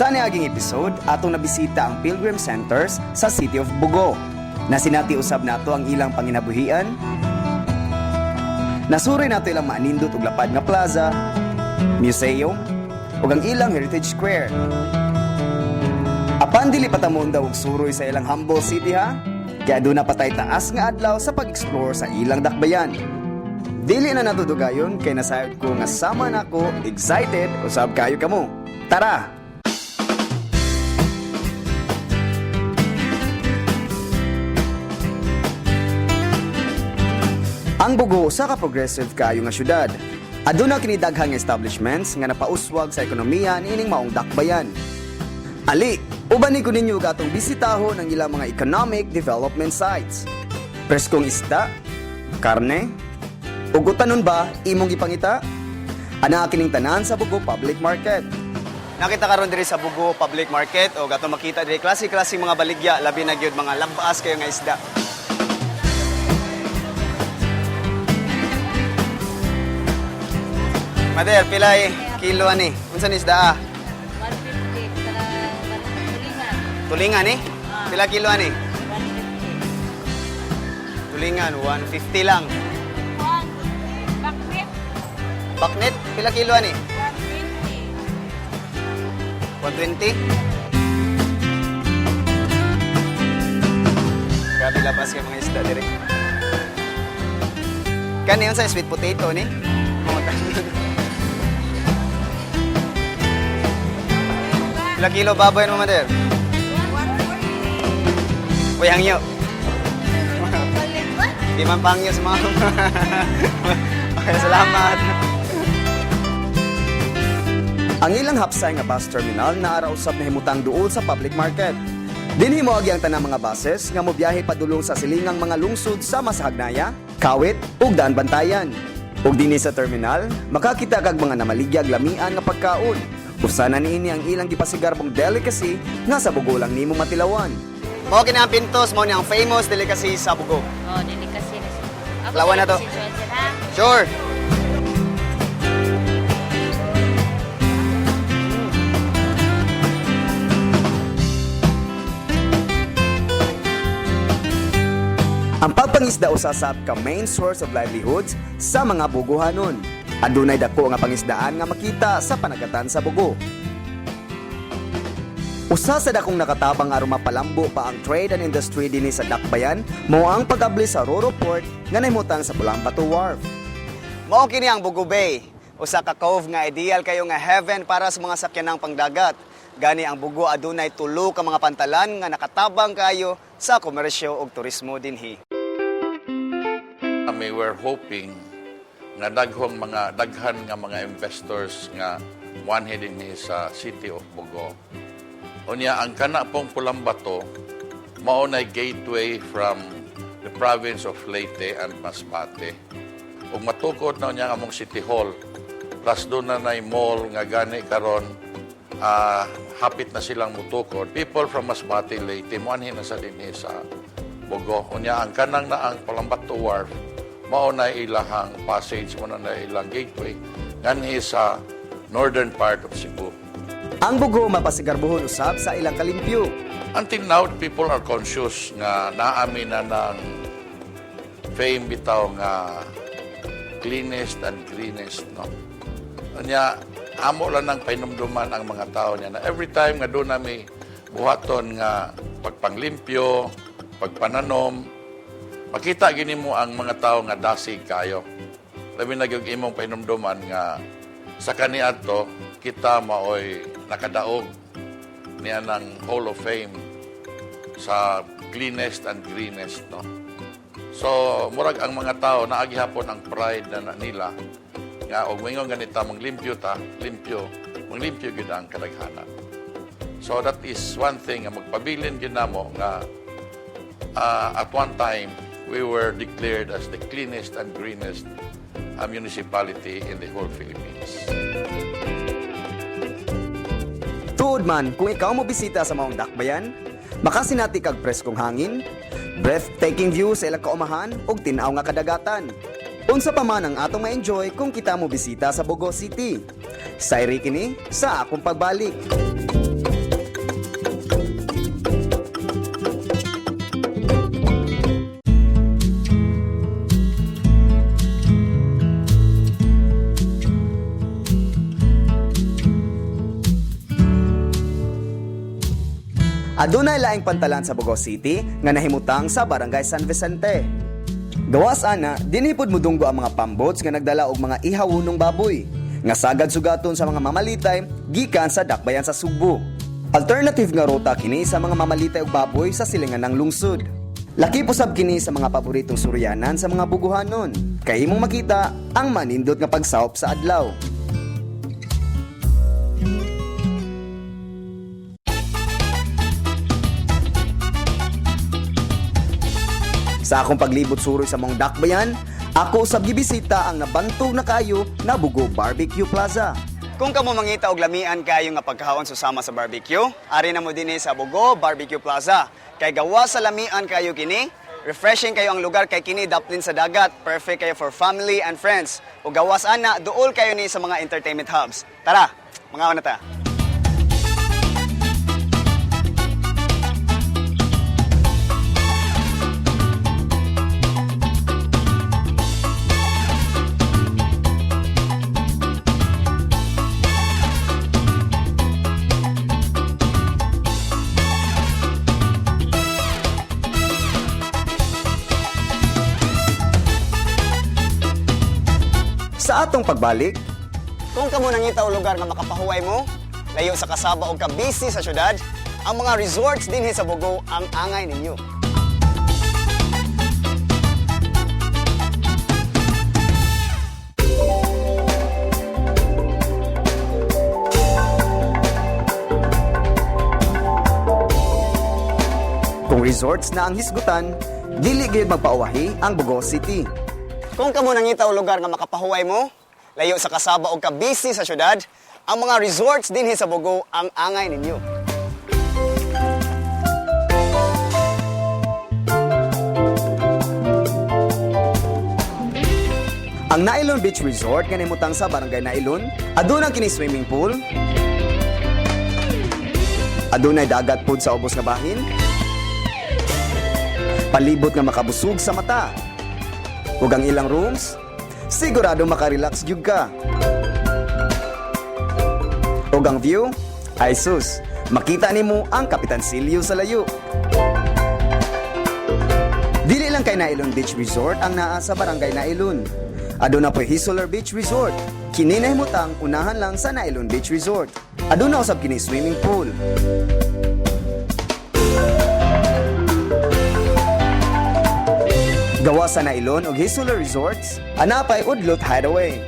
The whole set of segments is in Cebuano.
Sa niaging episode, atong nabisita ang Pilgrim Centers sa City of Bogo. Nasinati usab nato ang ilang panginabuhian. Nasuray nato ilang maanindot og lapad nga plaza, museum, ug ang ilang Heritage Square. Apan dili pa ta moundang og suroy sa ilang humble city, ha. Kaya aduna pa tay taas nga adlaw sa pag-explore sa ilang dakbayan. Dili na nato dugayon kay nasayod ko nga sama nako excited usab kayo kamo. Tara! Ang Bogo usa ka progressive kaayo nga syudad. Aduna kini daghang establishments nga napauswag sa ekonomiya niining maong dakbayan. Ali, ubani ko ninyo ug atong bisitahon ang ilang mga economic development sites. Preskong isda, karne, ug utanon ba imong gipangita? Ana kining tanan sa Bogo Public Market. Nakita karon diri sa Bogo Public Market og atong makita diri klase-klase mga baligya, labi na gyud mga lambaas kayo nga isda. Mader, pilay kilo ani? Unsa ni isda ah? 150 para tulingan. Tulingan eh? Pila kilo ani? 150. Tulingan, 150 lang. Bakit? Baknet, pila kilo ani? 120. 120? Grabe labas kay mga isda dire. Kani sa sweet potato ni? Pila kilo baboy mo, Mader? 140. Uy, hangyo. Di man pangyo sa mga. Okay, salamat. Ang ilang hapsay nga bus terminal naara usab nahimutang duol sa public market. Dinhi moagi ang tanang mga buses nga mobiyahe padulong sa silingang mga lungsod sama sa Hagnaya, Kawit ug Daanbantayan. Ug dinhi sa terminal, makakita kag mga namaligyag lamian nga pagkaon. Usa na niini ang ilang gipasigarbong delicacy nga sa Bogo lang nimo matilawan. Mao kini ang pintos, mao ni ang famous delicacy sa Bogo. Oh, delicacy na siya. Ako Lawan na to. si Johnson, ha? Sure. Ang pagpangisda usa sa ka main source of livelihoods sa mga Bugohanon. Adunay dako nga pangisdaan nga makita sa panagatan sa Bogo. Usa sa dakong nakatabang aron mapalambo pa ang trade and industry dinhi sa Dakbayan mao ang pag-abli sa Roro Port nga nahimutang sa Pulangbato Wharf. Mao kini ang Bogo Bay, usa ka cove nga ideal kayo nga heaven para sa mga sakyanang pangdagat. Gani ang Bogo adunay tulo ka mga pantalan nga nakatabang kayo sa komersyo ug turismo dinhi. Kami were hoping nga daghang mga daghan nga mga investors nga muanhi dinhi sa City of Bogo. Unya ang kana pong Pulangbato mao nay gateway from the province of Leyte and Masbate. Ug matukod na unya ang among City Hall. Plus duna nay mall nga gani karon hapit na silang mutukod. People from Masbate, Leyte, muanhi na sa dinhi sa Bogo. Unya ang kanang na ang Pulangbato Wharf mao na ilahang passage, mao na ilang gateway nganhi sa northern part of Cebu. Ang Bogo mapasigarbuhon usab sa ilang kalimpyo. Until now, people are conscious nga naami na ng fame bitaw nga cleanest and greenest, no? Unya, amo lang nang pahinumduman ang mga tao niya na every time nga duna mi buhaton nga pagpanglimpyo, pagpananom, makita gini mo ang mga tao nga dasig kayo. Labi na gyud imong pahinumduman nga sa kaniadto kita maoy nakadaog niya ng Hall of Fame sa cleanest and greenest, no? So murag ang mga tao naa gihapon ang pride na nila nga og moingon ganita manglimpyo ta, limpyo, manglimpyo gyud ang kadaghanan. So that is one thing nga magpabilin gyud namo nga at one time we were declared as the cleanest and greenest municipality in the whole Philippines. Tuod man, kung ikaw mo bisita sa maong dakbayan, makasinati kag preskong hangin, breathtaking view sa ilang kaumahan ug tin-aw nga kadagatan. Unsa pa man ang atong ma-enjoy kung kita mo bisita sa Bogo City. Sayri kini sa akong pagbalik. Adunay laing pantalan sa Bogo City nga nahimutang sa Barangay San Vicente. Gawas ana, dinhi pod mudunggo ang mga pambots nga nagdala og mga ihawunong baboy nga sagad sugaton sa mga mamalitay gikan sa dakbayan sa Sugbo. Alternative nga ruta kini sa mga mamalitay og baboy sa silingan ng lungsod. Laki posab kini sa mga paboritong suryanan sa mga buguhanon. Kay imong makita ang manindot nga pagsawop sa adlaw. Sa akong paglibot suroy sa mong dakbayan, ako usab gibisita ang nabantog na kayo na Bugo Barbecue Plaza. Kung kamo mangita og lamian kayo nga pagkaon susama sa barbecue, ari na mo dinhi sa Bogo Barbecue Plaza. Kay gawa sa lamian kayo kini, refreshing kayo ang lugar kay kini daplin sa dagat, perfect kayo for family and friends. Ug gawas ana, duol kayo ni sa mga entertainment hubs. Tara, mga na ta. Sa atong pagbalik, Kung kamo nangita og lugar nga makapahuway mo, layo sa kasaba og kabisi sa syudad, ang mga resorts dinhi sa Bogo ang angay ninyo. Kung resorts na ang hisgutan, dili gyud magpauwahi ang Bogo City. Kung kamo nangita og lugar nga makapahuway mo, layo sa kasaba og kabisi sa syudad, ang mga resorts dinhi sa Bogo ang angay ninyo. Ang Nailon Beach Resort nga nahimutang sa Barangay Nailon, aduna kini swimming pool, adunay dagat pod sa ubos nga bahin, palibot nga makabusog sa mata. Ug ang ilang rooms, sigurado makarelax gyud ka. Ug ang view, ay sus, makita nimo ang Kapitan Silio sa layo. Dili lang kay Nailon Beach Resort ang naa sa Barangay Nailon. Aduna po'y Hisolar Beach Resort. Kini nahimutang unahan lang sa Nailon Beach Resort. Aduna usab kini swimming pool. Gawa sa Nailon og Hisolar Resorts, ana pa'y Udlot Hideaway.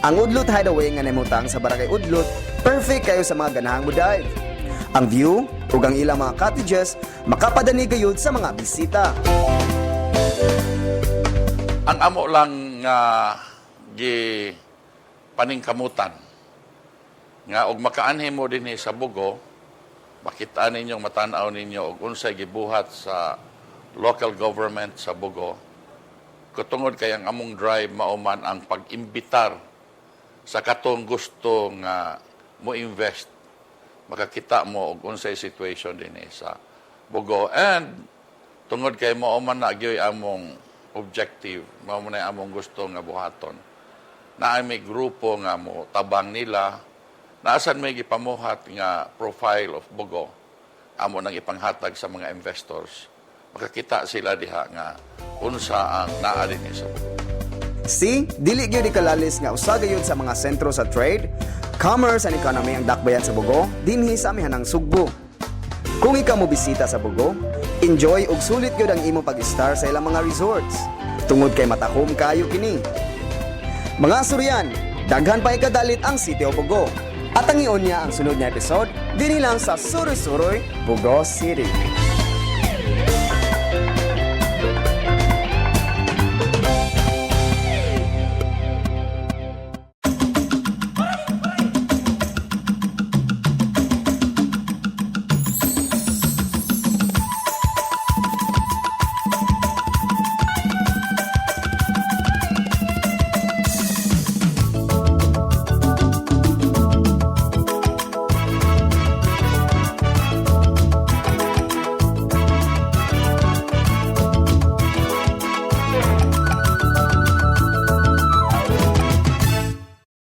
Ang Udlot Hideaway nga nahimutang sa Barangay Udlot, perfect kayo sa mga ganahang mo dive. Ang view ug ang ilang mga cottages makapadani gayud sa mga bisita. Ang amo lang nga gi paningkamutan nga og makaanhi mo dinhi sa Bugo, makita ninyo, matan-aw ninyo og unsay gibuhat sa local government sa Bugo katungod kay ang among drive mao man ang pag-imbitar sa katong gusto nga mo invest, makakita mo og unsay situation dinhi sa Bugo. And tungod kay mao man na gyoy among objective, mao man na among gusto nga buhaton, naa may grupo nga mo tabang nila, naasan may gipamuhat nga profile of Bogo amo nang ipanghatag sa mga investors, makakita sila diha nga unsa ang naa dinhi sa Bogo. Si, dili gyud ikalalis nga usa gayud sa mga sentro sa trade, commerce and economy ang dakbayan sa Bogo dinhi sa amihanang Sugbo. Kung ikaw mo bisita sa Bogo, enjoy ug sulit gyud ang imong pag-star sa ilang mga resorts. Tungod kay matahom kayo kini. Mga suryan, daghan pa ikadalit ang City of Bogo. At ang iyon niya ang sunod na episode, dinhi lang sa Suroy-Suroy, Bogo City.